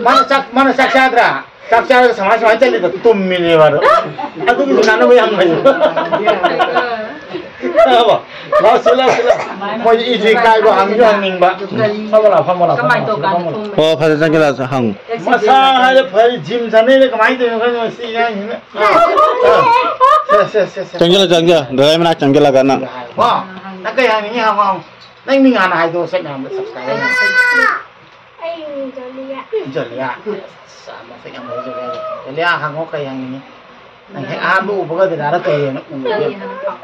ꯃꯥꯅ ꯆꯥꯛ, ꯃꯥꯅ ꯆꯥꯛ ꯆꯥꯗ꯭ꯔꯥ? ꯆꯥꯛ ꯆꯥꯔꯒ ꯁꯨꯃꯥꯏꯅ ꯁꯨꯃꯥꯏꯅ ꯆꯠꯂꯤꯗꯣ ꯇꯨꯝꯃꯤꯅꯦꯕ ꯑꯗꯣ꯫ ꯑꯗꯨꯒꯤꯁꯨ ꯀꯥꯟꯅꯕ ꯌꯥꯝ ꯂꯩ꯫ ꯇꯥꯕ? ꯂꯥꯛꯑꯣ, ꯁꯤ ꯂꯥꯛꯑꯣ, ꯁꯤ ꯂꯥꯛꯑꯣ꯫ ꯃꯣꯏꯗꯤ ꯏꯁꯨ ꯏꯀꯥꯏꯕ, ꯍꯪꯁꯨ ꯍꯪꯅꯤꯡꯕ꯫ ꯐꯝꯃꯣ ꯂꯥꯛꯑꯣ, ꯐꯝꯃꯣ ꯂꯥꯛꯑꯣ, ꯀꯃꯥꯏꯅ ꯐꯝꯃꯣ ꯂꯥꯛꯑꯣ, ꯇꯧꯀꯥꯟꯗ ꯐꯝꯃꯣ ꯂꯥꯛꯑꯣ꯫ ꯊꯣꯡꯕ? ꯑꯣ, ꯐꯖꯅ ꯆꯪꯁꯤꯜꯂꯛꯑꯁꯨ ꯍꯪꯉꯨ꯫ ꯃꯁꯥ ꯍꯥꯏꯔ ꯐꯔꯤ ꯖꯤꯝ ꯁꯥꯟꯅꯩꯔ ꯀꯃꯥꯏꯅ ꯇꯧꯔꯤꯅꯣ ꯈꯪꯗꯦ ꯃꯁꯤ ꯑꯉꯥꯡꯁꯤꯅ꯫ ꯑꯥ, ꯑꯥ꯫ ꯁꯦ, ꯁꯦ, ꯁꯦ, ꯁꯦ꯫ ꯆꯪꯁꯤꯜꯂꯣ, ꯆꯪꯁꯤꯜꯂꯣ꯫ ꯗꯗꯥꯏ ꯃꯅꯥꯛ ꯆꯪꯁꯤꯜꯂꯒ ꯅꯪ꯫ ꯀꯣ? ꯅꯪ ꯀꯩ ꯍꯥꯏꯅꯤꯡꯉꯤ ꯍꯪꯉꯣ, ꯍꯪꯉꯣ꯫ ꯅꯪ ꯃꯤꯡ ꯍꯥꯟꯅ ꯍꯥꯏꯗꯣꯛꯑꯣ, ꯁꯦ ꯃꯌꯥꯝꯗ ꯁꯕꯁꯀ꯭ꯔꯥꯏꯕꯔ ꯃꯌꯥꯝ꯫ ꯑꯩ ꯃꯤꯡ ꯖꯣꯂꯤꯌꯥ꯫ ꯖꯣꯂꯤꯌꯥ꯫ ꯑꯁ, ꯃꯁꯛ ꯌꯥꯝ ꯐꯖꯩ, ꯖꯣꯂꯤꯌꯥ꯫ ꯖꯣꯂꯤꯌꯥ, ꯍꯪꯉꯣ, ꯀꯩ ꯍꯪꯅꯤꯡꯉꯤ? ꯅꯪ ꯍꯦꯛ ꯑꯍꯥꯟꯕ ꯎꯕꯒ ꯗꯗꯥꯅ ꯀꯩ ꯍꯥꯏꯅ ꯎꯒꯦ? ꯀꯔꯤ ꯍꯥꯏꯅ ꯄꯥꯎ?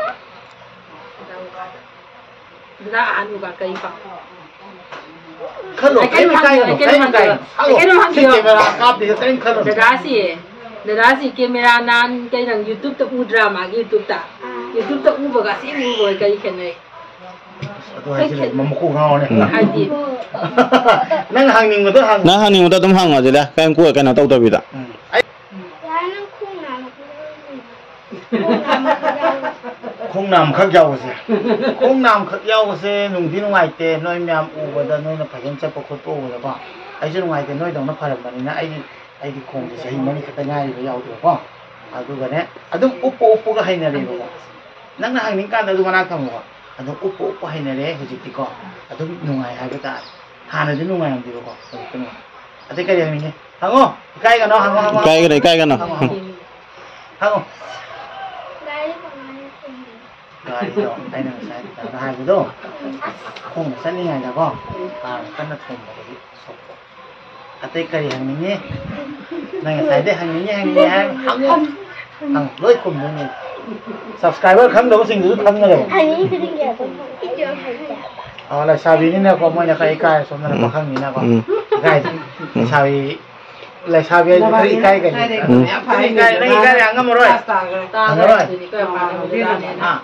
ꯗꯗꯥ ꯑꯍꯥꯟꯕꯒ ꯀꯔꯤ ꯄꯥꯎ? ꯈꯜꯂꯣ, ꯑꯩ ꯀꯩꯅꯣ ꯀꯔꯤꯝ ꯍꯪꯒꯦ, ꯏꯀꯥꯏꯒꯅꯨ, ꯑꯩ ꯀꯩꯅꯣ ꯀꯔꯤꯝ ꯍꯪꯒꯦ꯫ ꯏꯀꯥꯏꯒꯅꯨ꯫ ꯑꯩ ꯀꯩꯅꯣ ꯁꯤ ꯍꯪꯒꯦ꯫ ꯀꯦꯃꯦꯔꯥ ꯀꯥꯞꯄꯤꯁꯦ ꯀꯔꯤꯝ ꯈꯜꯂꯨꯅꯨ꯫ ꯗꯗꯥꯁꯤ, ꯗꯗꯥꯁꯤ ꯀꯦꯃꯦꯔꯥ ꯅꯍꯥꯟ ꯀꯩ ꯅꯪ YouTube-ꯇ ꯎꯗ꯭ꯔꯥ? ꯃꯥꯒꯤ YouTube-ꯇ? YouTube-ꯇ ꯎꯕꯒ ꯑꯁꯦꯡꯕ ꯎꯕꯒ ꯀꯔꯤ ꯈꯦꯠꯅꯩ? ꯑꯗꯨ ꯍꯥꯏꯁꯤꯗꯤ ꯃꯃꯨꯛ ꯉꯥꯎꯔꯅꯤ꯫ ꯎꯝ, ꯍꯥꯏꯗꯤ꯫ ꯅꯪ ꯍꯪꯅꯤꯡꯕꯗꯣ ꯍꯪꯉꯣ꯫ ꯅꯪ ꯍꯪꯅꯤꯡꯕꯗꯣ ꯑꯗꯨꯝ ꯍꯪꯉꯣ, ꯁꯤꯗ ꯀꯩꯝ ꯀꯣ-, ꯀꯩꯅꯣ ꯇꯧꯗꯕꯤꯗ꯫ ꯎꯝ꯫ ꯑꯩ ꯌꯥꯔꯦ, ꯅꯪ ꯈꯣꯡ ꯅꯥꯝꯃ ꯈꯨꯠ ꯅꯥꯝꯃ꯫ ꯈꯣꯡ ꯅꯥꯝꯃ ꯈꯨꯠ ꯅꯥꯝꯃ꯫ ꯈꯣꯡ ꯅꯥꯝꯈꯛ ꯌꯥꯎꯕꯁꯦ꯫ ꯈꯣꯡ ꯅꯥꯝꯈꯛ ꯌꯥꯎꯕꯁꯦ ꯅꯨꯡꯗꯤ ꯅꯨꯡꯉꯥꯏꯇꯦ, ꯅꯣꯏ ꯃꯌꯥꯝ ꯎꯕꯗ, ꯅꯣꯏꯅ ꯐꯖꯅ ꯆꯠꯄ ꯈꯣꯠꯄ ꯎꯕꯗꯀꯣ꯫ ꯑꯩꯁꯨ ꯅꯨꯡꯉꯥꯏꯇꯦ, ꯅꯣꯏꯗꯧꯅ ꯐꯔꯝꯕꯅꯤꯅ꯫ ꯑꯩꯒꯤ ꯑꯩꯗꯤ ꯈꯣꯡꯁꯦ ꯆꯍꯤ ꯃꯔꯤ ꯈꯛꯇ ꯉꯥꯏꯔꯤꯕ ꯌꯥꯎꯗꯕꯀꯣ꯫ ꯑꯗꯨꯒꯅꯦ, ꯑꯗꯨꯝ ꯎꯞꯄ ꯎꯞꯄꯒ ꯍꯩꯅꯔꯦꯕꯀꯣ꯫ ꯅꯪꯅ ꯍꯪꯅꯤꯡ ꯀꯥꯟꯗ ꯑꯗꯨ ꯃꯅꯥꯛ ꯊꯝꯃꯣꯕ꯫ ꯑꯗꯨꯝ ꯎꯞꯄ ꯎꯞꯄ ꯍꯩꯅꯔꯦ ꯍꯧꯖꯤꯛꯇꯤꯀꯣ꯫ ꯑꯗꯨꯝ ꯅꯨꯡꯉꯥꯏ ꯍꯥꯏꯕ ꯇꯥꯔꯦ꯫ ꯍꯥꯟꯅꯗꯤ ꯅꯨꯡꯉꯥꯏꯔꯝꯗꯦꯕꯀꯣ, ꯍꯧꯖꯤꯛꯇꯤ ꯅꯨꯡꯉꯥꯏ꯫ ꯑꯇꯩ ꯀꯔꯤ ꯍꯪꯅꯤꯡꯉꯤ? ꯍꯪꯉꯣ꯫ ꯏꯀꯥꯏꯒꯅꯣ, ꯍꯪꯉꯣ, ꯍꯪꯉꯣ꯫ ꯏꯀꯥꯏꯒꯅꯣ, ꯏꯀꯥꯏꯒꯅꯣ꯫ ꯍꯪꯉꯣ, ꯍꯪꯉꯣ꯫ ꯍꯪꯉꯣ꯫ ꯒꯥꯔꯤꯗꯣ ꯑꯩꯅ ꯉꯁꯥꯏ ꯗꯥꯗꯥꯗ ꯍꯥꯏꯕꯗꯣ, ꯈꯣꯡꯅ ꯆꯠꯂꯤꯉꯩꯗꯀꯣ, ꯀꯥꯔ ꯀꯟꯅ ꯊꯣꯡꯕꯗꯒꯤ ꯁꯣꯛꯄ꯫ ꯑꯇꯩ ꯀꯔꯤ ꯍꯪꯅꯤꯡꯉꯤ? ꯅꯪ ꯉꯁꯥꯏꯗꯩ ꯍꯪꯅꯤꯡꯉꯤ, ꯍꯪꯅꯤꯡꯉꯤ ꯍꯥꯏ, ꯍꯪꯉꯣ꯫ ꯍꯪꯉꯣ, ꯂꯣꯏ ꯈꯨꯝꯗꯣꯏꯅꯦ꯫ Subscriber ꯈꯪꯗꯕꯁꯤꯡꯗꯨꯁꯨ ꯈꯪꯒꯗꯕ꯫ ꯍꯪꯅꯤꯡꯉꯤ ꯈꯨꯗꯤꯡꯒꯤ ꯑꯗꯨꯝ ꯍꯪꯉꯦ꯫ ꯑꯣ, ꯂꯩꯁꯥꯕꯤꯅꯤꯅꯀꯣ, ꯃꯣꯏꯅ ꯈꯔ ꯏꯀꯥꯏ, ꯁꯣꯝꯗꯅ ꯎꯝ꯫ ꯄꯥꯈꯪꯅꯤꯅꯀꯣ꯫ ꯎꯝ꯫ ꯏꯀꯥꯏ꯫ ꯎꯝ꯫ ꯂꯩꯁꯥꯕꯤ, ꯂꯩꯁꯥꯕꯤ ꯍꯥꯏꯁꯦ ꯈꯔ ꯏꯀꯥꯏꯒꯅꯤ꯫ ꯎꯝ꯫ ꯅꯪ ꯏꯀꯥꯏ, ꯅꯪ ꯏꯀꯥꯏꯔꯦ, ꯍꯪꯉꯝꯃꯔꯣꯏ꯫ ꯍꯪꯉꯔꯣꯏ꯫ ꯑꯥ꯫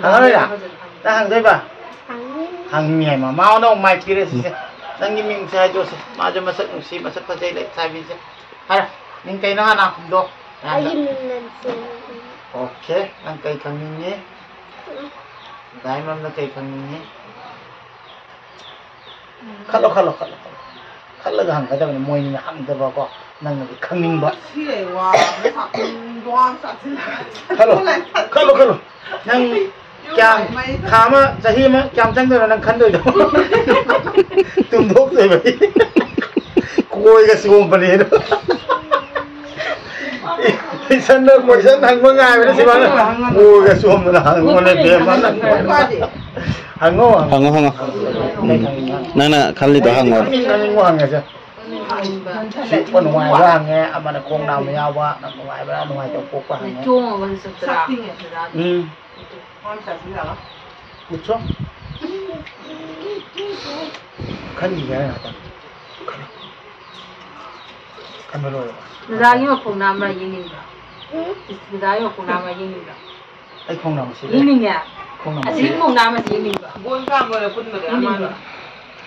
ꯍꯪꯉꯔꯣꯏꯔꯥ? ꯅꯪ ꯍꯪꯗꯣꯏꯕ? ꯍꯪꯅꯤ꯫ ꯍꯪꯅꯤ ꯍꯥꯏ, ꯃꯃꯥ ꯍꯣꯏꯅ ꯑꯃꯨꯛ ꯃꯥꯏ ꯄꯤꯔꯦ ꯁꯤꯁꯦ꯫ ꯅꯪꯒꯤ ꯃꯤꯡꯁꯦ ꯍꯥꯏꯗꯣꯛꯑꯁꯦ꯫ ꯃꯥꯁꯦ ꯃꯁꯛ ꯅꯨꯡꯁꯤ, ꯃꯁꯛ ꯐꯖꯩ, ꯂꯩꯁꯥꯕꯤꯁꯦ꯫ ꯍꯥꯏꯔꯣ, ꯃꯤꯡ ꯀꯩꯅꯣ ꯍꯥꯟꯅ ꯍꯪꯗꯣꯛ꯫ ꯑꯩꯒꯤ ꯃꯤꯡ ꯂꯟꯆꯦꯟꯕꯤ꯫ ꯑꯣꯀꯦ, ꯅꯪ ꯀꯩ ꯈꯪꯅꯤꯡꯉꯤ? ꯗꯥꯏꯃꯟꯅ ꯀꯩ ꯈꯪꯅꯤꯡꯉꯤ? ꯈꯜꯂꯣ, ꯈꯜꯂꯣ, ꯈꯜꯂꯣ, ꯈꯜꯂꯣ꯫ ꯈꯜꯂꯒ ꯍꯪꯒꯗꯕꯅꯤ, ꯃꯣꯏꯅꯤꯅ ꯍꯪꯗꯕꯀꯣ, ꯅꯪꯅꯗꯤ ꯈꯪꯅꯤꯡꯕ꯫ ꯁꯤ ꯂꯩ, ꯋꯥ ꯑꯃ ꯁꯥ-, ꯎꯝ, ꯋꯥ ꯑꯃ ꯁꯥꯁꯤꯜꯂ-, ꯈꯜꯂꯣ, ꯈꯜꯂꯣ, ꯈꯜꯂꯣ꯫ ꯅꯪ ꯀꯌꯥꯝ, ꯊꯥ ꯑꯃ, ꯆꯍꯤ ꯑꯃ ꯀꯌꯥꯝ ꯆꯪꯗꯣꯏꯅꯣ ꯅꯪ ꯈꯟꯗꯣꯏꯗꯣ? ꯇꯨꯝꯊꯣꯛꯇꯣꯏꯕ꯫ ꯀꯣꯏꯒ ꯆꯣꯝꯕꯅꯦ ꯑꯗꯣ꯫ ꯏꯁꯟꯗ ꯀꯣꯏꯁꯟ ꯍꯪꯕ ꯉꯥꯏꯕꯅꯦ ꯁꯤꯕꯥꯅ꯫ ꯀꯣꯏꯒ ꯆꯣꯝꯗꯅ ꯍꯪꯉꯣꯅꯦ ꯕꯦꯝꯃ ꯅꯪ꯫ ꯍꯪꯉꯣ, ꯍꯪꯉꯣ꯫ ꯍꯪꯉꯣ, ꯍꯪꯉꯣ꯫ ꯅꯪꯅ ꯈꯜꯂꯤꯗꯣ ꯍꯪꯉꯣ꯫ ꯈꯪꯅꯤꯡ ꯈꯪꯅꯤꯡꯕ ꯍꯪꯉꯁꯦ꯫ ꯁꯤ ꯅꯨꯡꯉꯥꯏꯕ ꯍꯪꯉꯦ, ꯑꯃꯅ ꯈꯣꯡ ꯅꯥꯕ ꯌꯥꯎꯕ, ꯅꯨꯡꯉꯥꯏꯕ꯭ꯔꯥ ꯅꯨꯡꯉꯥꯏꯇꯕ ꯄꯣꯛꯄ ꯍꯪꯉꯦ꯫ ꯆꯣꯡꯉꯒꯁꯨ ꯆꯠꯄ꯭ꯔꯥ? ꯎꯝ꯫ ꯎꯠꯁꯣ? ꯈꯟꯈꯤꯒꯦ ꯍꯥꯏꯔ ꯉꯥꯛꯇꯪ꯫ ꯈꯜꯂꯣ꯫ ꯈꯟꯕ ꯂꯣꯏꯔꯕ? ꯗꯗꯥꯒꯤ ꯃꯈꯣꯡ ꯅꯥꯝꯃ ꯌꯦꯡꯅꯤꯡꯕ꯭ꯔꯣ? ꯗꯗꯥꯒꯤ ꯃꯈꯣꯡ ꯅꯥꯝꯃ ꯌꯦꯡꯅꯤꯡꯕ꯭ꯔꯣ? ꯑꯩ ꯈꯣꯡ ꯅꯥꯝꯃ ꯁꯤꯗ꯫ ꯌꯦꯡꯅꯤꯡꯉꯦ꯫ ꯈꯣꯡ ꯅꯥꯝꯃ ꯑꯁꯤꯒꯤ ꯁꯤꯗ꯫ ꯈꯣꯡ ꯅꯥꯝꯃꯁꯤ ꯌꯦꯡꯅꯤꯡꯕ꯭ꯔꯣ? ꯕꯣꯜ ꯀꯥꯎꯕꯗ ꯄꯨꯟꯕꯗ ꯌꯦꯡꯅꯤꯡꯕ꯭ꯔꯣ?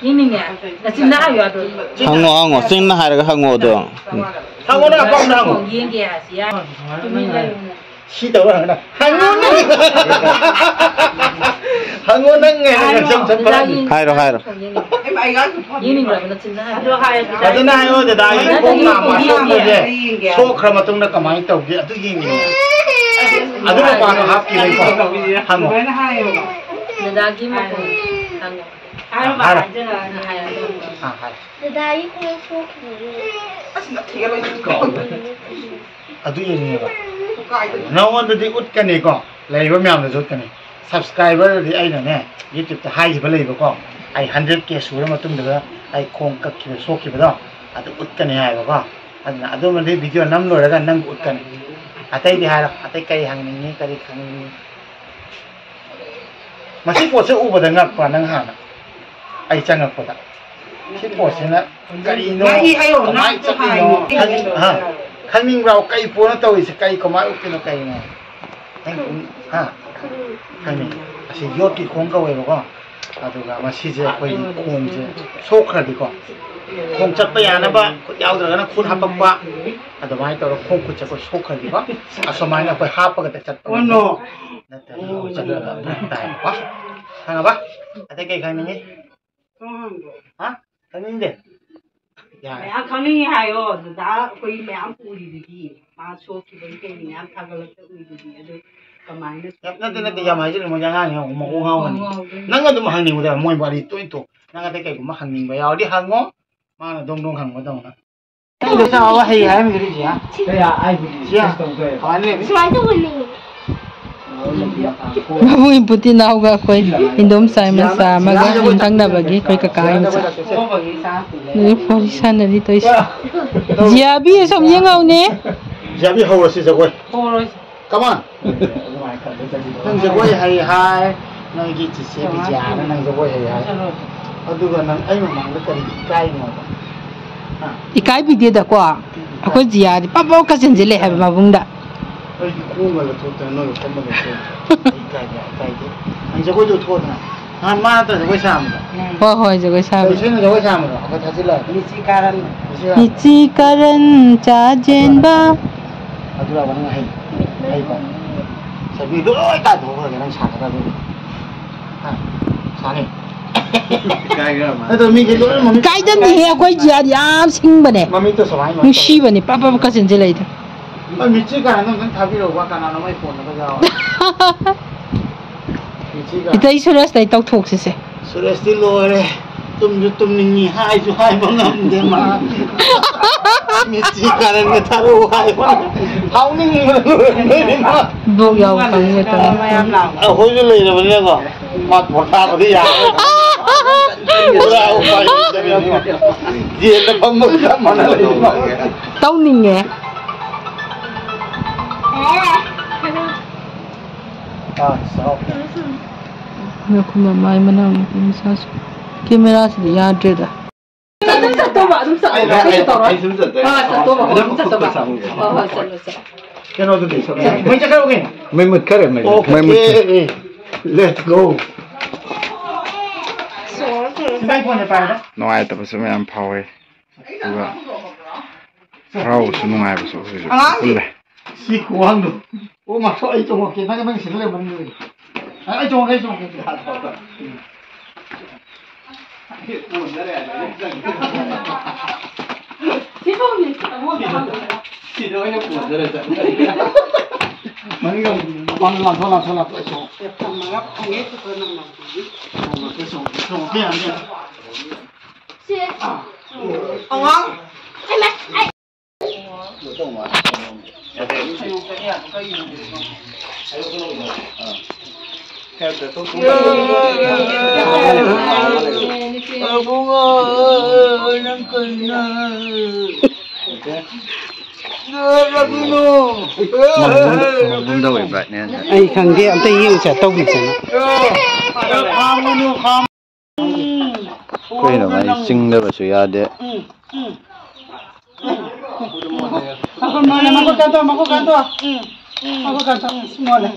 ꯌꯦꯡꯅꯤꯡꯉꯦ꯫ ꯅꯆꯤꯟꯗ ꯍꯥꯏꯌꯨ ꯌꯥꯗ꯭ꯔꯣ? ꯍꯪꯉꯣ, ꯍꯪꯉꯣ꯫ ꯆꯤꯟꯅ ꯍꯥꯏꯔꯒ ꯍꯪꯉꯣ ꯑꯗꯣ꯫ ꯍꯪꯉꯣꯅꯦ, ꯑꯄꯥꯝꯕꯗ ꯍꯪꯉꯣ꯫ ꯈꯣꯡ ꯌꯦꯡꯒꯦ ꯍꯥꯏꯁꯤ ꯌꯥꯏ꯫ ꯇꯨꯃꯤꯟ ꯂꯩꯌꯨꯅꯦ꯫ ꯁꯤ ꯇꯧꯔ ꯍꯪꯉꯅ ꯍꯪꯉꯨꯅꯦ꯫ ꯍꯪꯉꯣ, ꯅꯪ ꯍꯦꯟꯅ ꯉꯛꯁꯝ ꯁꯝ ꯐꯔꯅꯤ꯫ ꯍꯥꯏꯔꯣ, ꯍꯥꯏꯔꯣ꯫ ꯌꯦꯡꯅꯤꯡꯕ꯭ꯔꯕ ꯅꯆꯤꯟꯗ ꯍꯥꯏꯔꯣ? ꯑꯗꯣ ꯍꯥꯏꯔꯗꯤ ꯐꯖꯅ ꯍꯥꯏꯌꯣ, ꯗꯗꯥꯒꯤ ꯈꯣꯡ ꯅꯥꯕ ꯁꯣꯛꯄꯁꯦ ꯁꯣꯛꯈ꯭ꯔ ꯃꯇꯨꯡꯗ ꯀꯃꯥꯏꯅ ꯇꯧꯒꯦ ꯑꯗꯨ ꯌꯦꯡꯅꯤꯡꯉꯦ꯫ ꯑꯗꯨ ꯃꯄꯥꯗꯣ ꯍꯥꯞꯈꯤꯕꯩꯀꯣ꯫ ꯍꯪꯉꯣ꯫ ꯗꯗꯥꯒꯤ ꯃꯈꯣꯟ ꯍꯪꯉꯣ꯫ ꯍꯥꯏꯔꯣ, ꯍꯥꯏꯔꯣ꯫ ꯍꯥꯏꯔꯣ꯫ ꯑꯥ, ꯍꯥꯏꯔꯣ꯫ ꯗꯗꯥꯒꯤ ꯈꯣꯡꯎꯞ ꯁꯣꯛꯈꯤꯕꯒꯤ꯫ ꯑꯗꯨ ꯌꯦꯡꯅꯤꯡꯉꯦꯕ꯫ ꯅꯉꯣꯟꯗꯗꯤ ꯎꯠꯀꯅꯤꯀꯣ, ꯂꯩꯔꯤꯕ ꯃꯌꯥꯝꯗꯁꯨ ꯎꯠꯀꯅꯤ꯫ ꯁꯕꯁꯀ꯭ꯔꯥꯏꯕꯔꯗꯤ ꯑꯩꯅꯅꯦ, ꯌꯨꯇ꯭ꯌꯨꯕꯇ ꯍꯥꯏꯈꯤꯕ ꯂꯩꯕꯀꯣ, ꯑꯩ ꯍꯟꯗ꯭ꯔꯦꯠ ꯀꯦ ꯁꯨꯔ ꯃꯇꯨꯡꯗ ꯑꯩ ꯈꯣꯡ ꯀꯛꯈꯤꯕ, ꯁꯣꯛꯈꯤꯕꯗꯣ, ꯑꯗꯨ ꯎꯠꯀꯅꯤ ꯍꯥꯏꯕꯀꯣ꯫ ꯑꯗꯨꯅ ꯑꯗꯨꯃꯗꯤ ꯚꯤꯗꯤꯑꯣ ꯅꯝ ꯂꯣꯏꯔꯒ ꯅꯪꯕꯨ ꯎꯠꯀꯅꯤ꯫ ꯑꯇꯩꯗꯤ ꯍꯥꯏꯔꯣ, ꯑꯇꯩ ꯀꯔꯤ ꯍꯪꯅꯤꯡꯉꯤ, ꯀꯔꯤ ꯈꯪꯅꯤꯡꯉꯤ? ꯃꯁꯤ ꯄꯣꯠꯁꯦ ꯎꯕꯗ ꯉꯛꯄ ꯅꯪ ꯍꯥꯟꯅ? ꯑꯩ ꯆꯪꯉꯛꯄꯗ ꯁꯤ ꯄꯣꯠꯁꯤꯅ ꯀꯔꯤꯅꯣ? ꯉꯛꯏ ꯍꯥꯏꯌꯣ, ꯀꯃꯥꯏꯅ ꯉꯛꯇ ꯆꯠꯂꯤꯅꯣ? ꯍꯥꯏꯌꯣ꯫ ꯈꯪꯅꯤꯡ-, ꯍꯥ? ꯈꯪꯅꯤꯡꯕ꯭ꯔꯣ? ꯀꯩ ꯄꯣꯠꯅꯣ ꯇꯧꯔꯤꯁꯦ? ꯀꯩ ꯀꯃꯥꯏ ꯎꯠꯇꯣꯏꯅꯣ? ꯀꯩꯅꯣ? ꯅꯪ ꯈꯪ-, ꯍꯥ? ꯈꯪꯉꯤ꯫ ꯑꯁꯤ ꯌꯣꯠꯀꯤ ꯈꯣꯡ ꯀꯧꯋꯦꯕꯀꯣ꯫ ꯑꯗꯨꯒ ꯃꯁꯤꯁꯦ ꯑꯩꯈꯣꯏꯒꯤ ꯈꯣꯡꯁꯦ ꯁꯣꯛꯈ꯭ꯔꯗꯤꯀꯣ, ꯈꯣꯡ ꯆꯠꯄ ꯌꯥꯅꯕ ꯈꯨꯠ ꯌꯥꯎꯗ꯭ꯔꯒꯅ ꯈꯨꯠ ꯍꯥꯞꯄꯛꯄ, ꯑꯗꯨꯃꯥꯏꯅ ꯇꯧꯔꯒ ꯈꯣꯡ ꯈꯨꯠꯁꯦ ꯑꯩꯈꯣꯏ ꯁꯣꯛꯈ꯭ꯔꯗꯤꯀꯣ, ꯑꯁꯨꯃꯥꯏꯅ ꯑꯩꯈꯣꯏ ꯍꯥꯞꯄꯒ ꯆꯠꯄ ꯉꯝꯃꯤ꯫ ꯅꯠꯇ꯭ꯔꯗꯤ ꯑꯃꯨꯛ ꯆꯠꯂꯒ ꯑꯃꯨꯛ ꯇꯥꯏꯕꯀꯣ꯫ ꯈꯪꯉꯕ? ꯑꯇꯩ ꯀꯩ ꯈꯪꯅꯤꯡꯉꯤ? ꯍꯥ? ꯈꯪꯅꯤꯡꯗꯦ? ꯌꯥꯔꯦ꯫ ꯃꯌꯥꯝ ꯈꯪꯅꯤꯡꯉꯤ ꯍꯥꯏꯌꯣ꯫ ꯗꯗꯥ ꯑꯩꯈꯣꯏ ꯃꯌꯥꯝ ꯎꯔꯤꯗꯨꯗꯤ꯫ ꯃꯥ ꯁꯣꯛꯈꯤꯕꯒꯤ ꯀꯩ ꯃꯌꯥꯝ ꯊꯥꯒꯠꯂꯛꯇ ꯎꯏꯗꯨꯗꯤ꯫ ꯑꯗꯨ ꯀꯃꯥꯏꯅ ꯌꯥꯝ ꯅꯠꯇꯦ, ꯅꯠꯇꯦ, ꯌꯥꯝ ꯍꯥꯏꯖꯤꯜꯂꯨ, ꯃꯣꯏꯗꯤ ꯑꯉꯥꯡꯅꯤ, ꯑꯃꯨꯛ ꯃꯀꯣꯛ ꯉꯥꯎꯒꯅꯤ꯫ ꯉꯥꯎꯒꯅꯤ꯫ ꯅꯪ ꯑꯗꯨꯝ ꯍꯪꯅꯤꯡꯕꯗ ꯃꯣꯏ ꯋꯥꯔꯤ ꯇꯣꯏ ꯇꯣ-, ꯅꯪ ꯑꯇꯩ ꯀꯩꯒꯨꯝꯕ ꯍꯪꯅꯤꯡꯕ ꯌꯥꯎꯔꯗꯤ ꯍꯪꯉꯣ, ꯃꯥꯅ ꯗꯣꯡ ꯗꯣꯡ ꯍꯪꯕꯗꯧꯅ꯫ ꯅꯪꯗꯣ ꯆꯥꯕ ꯍꯩ ꯍꯥꯏꯔꯝꯃꯤꯗꯨꯗꯤ, ꯁꯤꯌꯥ? ꯀꯌꯥ ꯍꯥꯏꯕꯗꯤ ꯁꯤꯌꯥ? ꯀꯃꯥꯏꯅ ꯂꯩꯔꯝꯃꯤ? ꯁꯨꯃꯥꯏꯅ ꯇꯧꯕꯅꯦ꯫ ꯃꯕꯨꯡ ꯏꯄꯨꯇꯤ ꯏꯅꯥꯎꯒ ꯑꯩꯈꯣꯏ ꯏꯟꯗꯣꯝꯆꯥ ꯃꯆꯥ ꯑꯃꯒ ꯌꯨꯝꯊꯪꯅꯕꯒꯤ ꯑꯩꯈꯣꯏ ꯀꯀꯥꯒꯤ ꯃꯆꯥ꯫ ꯑꯗꯨꯒ ꯋꯥꯔꯤ ꯁꯥꯟꯅꯔꯤ ꯇꯧꯔꯤꯁꯦ꯫ ꯖꯤꯌꯥꯕꯤ, ꯑꯁꯣꯝ ꯌꯦꯡꯍꯧꯅꯦ꯫ ꯖꯤꯌꯥꯕꯤ, ꯍꯧꯔꯁꯤ ꯖꯒꯣꯏ꯫ ꯍꯧꯔꯁꯤ꯫ Come on꯫ ꯅꯪ ꯖꯒꯣꯏ ꯍꯩ ꯍꯥꯏ, ꯅꯣꯏꯒꯤ ꯆꯤꯆꯦ ꯕꯤꯖꯤꯌꯥꯅ ꯅꯪ ꯖꯒꯣꯏ ꯍꯩ ꯍꯥꯏ꯫ ꯑꯗꯨꯒ ꯅꯪ ꯑꯩ ꯃꯃꯥꯡꯗ ꯀꯔꯤꯒꯤ ꯏꯀꯥꯏꯅꯣꯕ? ꯍꯥ? ꯏꯀꯥꯏꯕꯤꯗꯦꯗꯀꯣ꯫ ꯑꯩꯈꯣꯏ ꯖꯤꯌꯥꯗꯤ ꯄꯞ ꯄꯞ ꯀꯥꯁꯤꯟꯁꯤꯜꯂꯦ ꯍꯥꯏꯕ ꯃꯕꯨꯡꯗ꯫ ꯑꯩꯗꯤ ꯈꯣꯡꯒ ꯂꯧꯊꯣꯛꯇꯅ ꯅꯣꯏꯒ ꯐꯝꯃ ꯂꯩꯁꯦ꯫ ꯑꯩ ꯏꯀꯥꯏꯕ ꯌꯥꯝ ꯏꯀꯥꯏꯗꯦ꯫ ꯅꯪ ꯖꯒꯣꯏꯗꯣ ꯊꯣꯛꯑꯗꯅ꯫ ꯅꯍꯥꯟ ꯃꯥ ꯅꯠꯇ꯭ꯔ ꯖꯒꯣꯏ ꯁꯥꯕꯗꯣ? ꯍꯣꯏ, ꯍꯣꯏ, ꯖꯒꯣꯏ ꯁꯥꯕ꯫ ꯀꯩ ꯏꯁꯩꯅꯣ ꯖꯒꯣꯏ ꯁꯥꯕꯗꯣ? ꯑꯃꯨꯛꯀ ꯊꯥꯖꯤꯜꯂꯛꯑꯣ꯫ ꯃꯤꯆꯤ ꯀꯥꯔꯟ꯫ ꯃꯤꯆꯤ ꯀꯥꯔꯟ ꯆꯥꯖꯦꯟꯕ꯫ ꯑꯗꯨ ꯌꯥꯕ ꯅꯪ ꯍꯩ-, ꯍꯩꯀꯣ? ꯆꯠꯃꯤꯗꯣ ꯂꯣꯏ ꯇꯥꯟꯊꯣꯛꯈ꯭ꯔꯒꯦ ꯅꯪ ꯁꯥꯒꯗꯕꯗꯣ꯫ ꯅꯠꯇ꯭ꯔ ꯃꯤꯁꯦ ꯂꯣꯏꯅ ꯃꯃꯤꯠ ꯀꯥꯏꯗꯅꯤꯍꯦ, ꯑꯩꯈꯣꯏ ꯖꯤꯌꯥꯗꯤ ꯌꯥꯝ ꯁꯤꯡꯕꯅꯦ꯫ ꯃꯃꯤꯠꯇꯣ ꯁꯨꯃꯥꯏꯅ ꯅꯨꯡꯁꯤꯕꯅꯦ, ꯄꯥ ꯄꯥ ꯀꯥ ꯆꯦꯟꯁꯤꯜꯂꯛꯏꯗꯣ꯫ ꯍꯣꯏ, ꯃꯤꯠꯁꯤ ꯀꯥꯏꯅ ꯑꯝꯇꯪ ꯊꯥꯕꯤꯔꯛꯎꯕ, ꯀꯅꯥꯅꯣꯝ ꯑꯩ ꯐꯣꯟꯗꯒ ꯌꯥꯎꯔꯦ꯫ ꯃꯤꯠꯁꯤ ꯀꯥꯏꯅ꯫ ꯏꯇꯩ ꯁꯨꯔꯦꯁꯇꯩ ꯇꯧꯊꯣꯛꯁꯤꯁꯦ꯫ ꯁꯨꯔꯦꯁꯇꯤ ꯂꯣꯏꯔꯦ꯫ ꯇꯨꯝꯁꯨ ꯇꯨꯝꯅꯤꯡꯉꯤ, ꯍꯥꯏꯁꯨ ꯍꯥꯏꯕ ꯉꯝꯗꯦ ꯃꯥ꯫ ꯃꯤꯠꯁꯤ ꯀꯥꯔꯟꯒ ꯊꯥꯔꯛꯎ ꯍꯥꯏꯕ꯫ ꯍꯥꯎꯅꯤꯡꯕꯅ ꯂꯣꯏꯔꯝꯗꯣꯏꯅꯤ ꯃꯥ꯫ ꯕ꯭ꯂꯣꯛ ꯌꯥꯎꯕ ꯀꯥꯡꯕꯨ ꯉꯥꯛꯇꯅꯤ꯫ ꯑꯩꯈꯣꯏꯁꯨ ꯂꯩꯔꯕꯅꯤꯅꯀꯣ꯫ ꯃꯥ ꯄꯣꯊꯥꯕꯗꯤ ꯌꯥꯔꯣꯏ꯫ ꯄꯨꯔꯥ ꯎꯄꯥꯏ ꯂꯩꯇꯕꯤꯅꯤ꯫ ꯖꯦꯜꯗ ꯐꯝꯕꯒ ꯆꯞ ꯃꯥꯟꯅ ꯂꯩ꯫ ꯇꯧꯅꯤꯡꯉꯦ꯫ ꯉꯥꯏꯈꯣ, ꯃꯃꯥꯏ ꯃꯅꯥꯎ ꯅꯨꯄꯤ ꯃꯆꯥꯁꯨ꯫ ꯀꯦꯃꯦꯔꯥꯁꯤꯗꯤ ꯌꯥꯗ꯭ꯔꯦꯗ꯫ ꯑꯗꯨꯝ ꯆꯠꯇꯧꯕ, ꯑꯗꯨꯝ ꯆꯠꯂꯣ, ꯑꯩ, ꯑꯩ, ꯀꯩꯁꯨ ꯇꯧꯔꯣꯏ꯫ ꯑꯩ ꯁꯨꯝ ꯆꯠꯇꯣꯏꯅꯦ꯫ ꯑꯥ, ꯆꯠꯇꯧꯕ, ꯑꯗꯨꯝ ꯑꯗꯨꯝ ꯆꯠꯇꯧꯕ꯫ ꯆꯠꯇꯣꯏꯅꯦ꯫ ꯍꯣꯏ, ꯍꯣꯏ, ꯆꯠꯂꯣ, ꯆꯠꯂꯣ꯫ ꯀꯩꯅꯣꯗꯨꯗꯤ? ꯃꯩ ꯃꯨꯠꯈ꯭ꯔꯦ, ꯃꯩ꯫ ꯑꯣꯀꯦ꯫ ꯃꯩ ꯃꯨꯠꯈ꯭ꯔꯦ꯫ Let's go꯫ ꯏꯕꯥꯏ ꯐꯣꯟꯁꯦ ꯄꯥꯏꯔꯣ꯫ ꯅꯨꯡꯉꯥꯏꯇꯕꯁꯨ ꯃꯌꯥꯝ ꯐꯥꯎꯋꯦ꯫ ꯑꯗꯨꯒ ꯍꯔꯥꯎꯕꯁꯨ ꯅꯨꯡꯉꯥꯏꯕꯁꯨ ꯍꯧꯖꯤꯛ ꯑꯉꯥꯡ ꯄꯨꯜꯂꯦ꯫ ꯁꯤ ꯈꯨꯋꯥꯡꯗꯣ꯫ ꯑꯣ, ꯃꯥ, ꯑꯩ ꯆꯣꯡꯉꯛꯀꯦ꯫ ꯅꯪ, ꯅꯪ ꯁꯤꯗ ꯂꯩꯔꯝꯃꯅꯤ꯫ ꯑꯩ ꯆꯣꯡꯉꯛꯀꯦ, ꯑꯩ ꯆꯣꯡꯉꯛꯀꯦ꯫ ꯁꯤꯗ ꯑꯣꯏꯅ ꯄꯨꯗꯔ ꯆꯠꯂꯦ꯫ ꯃꯅꯤꯡꯗ ꯑꯃꯨꯛ ꯂꯥꯟꯊꯣꯛ, ꯂꯥꯟꯊꯣꯛ, ꯂꯥꯟꯊꯣꯛ꯫ ꯑꯩ ꯆꯣꯡꯉꯛꯀꯦ꯫ ꯊꯝꯃꯒ ꯐꯪꯉꯦ, ꯆꯠꯄ ꯅꯪ ꯂꯥꯛꯄꯗꯤ꯫ ꯆꯣꯡꯉꯛꯀꯦ, ꯆꯣꯡꯉꯛꯀꯦ, ꯆꯣꯡꯉꯛꯀꯦ, ꯌꯥꯅꯤ꯫ ꯁꯤ꯫ ꯑꯉꯥꯡ꯫ ꯑꯕꯨꯡꯉꯣ, ꯅꯪ ꯀꯩꯅꯣ? ꯃꯪꯒꯨꯝꯗ ꯑꯣꯏꯕ꯭ꯔꯥ, ꯅꯦ? ꯑꯩ ꯈꯪꯗꯦ, ꯑꯝꯇ ꯌꯦꯡꯁꯦ, ꯇꯧꯕꯤꯁꯦ꯫ ꯀꯩꯅꯣ, ꯃꯥꯏ ꯆꯤꯡꯗꯕꯁꯨ ꯌꯥꯗꯦ꯫ ꯃꯈꯨꯠ ꯃꯣꯠꯂꯦ, ꯃꯈꯨꯠ ꯀꯟꯊꯣꯛ, ꯃꯈꯨꯠ ꯀꯟꯊꯣꯛ꯫ ꯃꯈꯨꯠ ꯀꯟꯊꯣꯛ, ꯃꯣꯠꯂꯦ꯫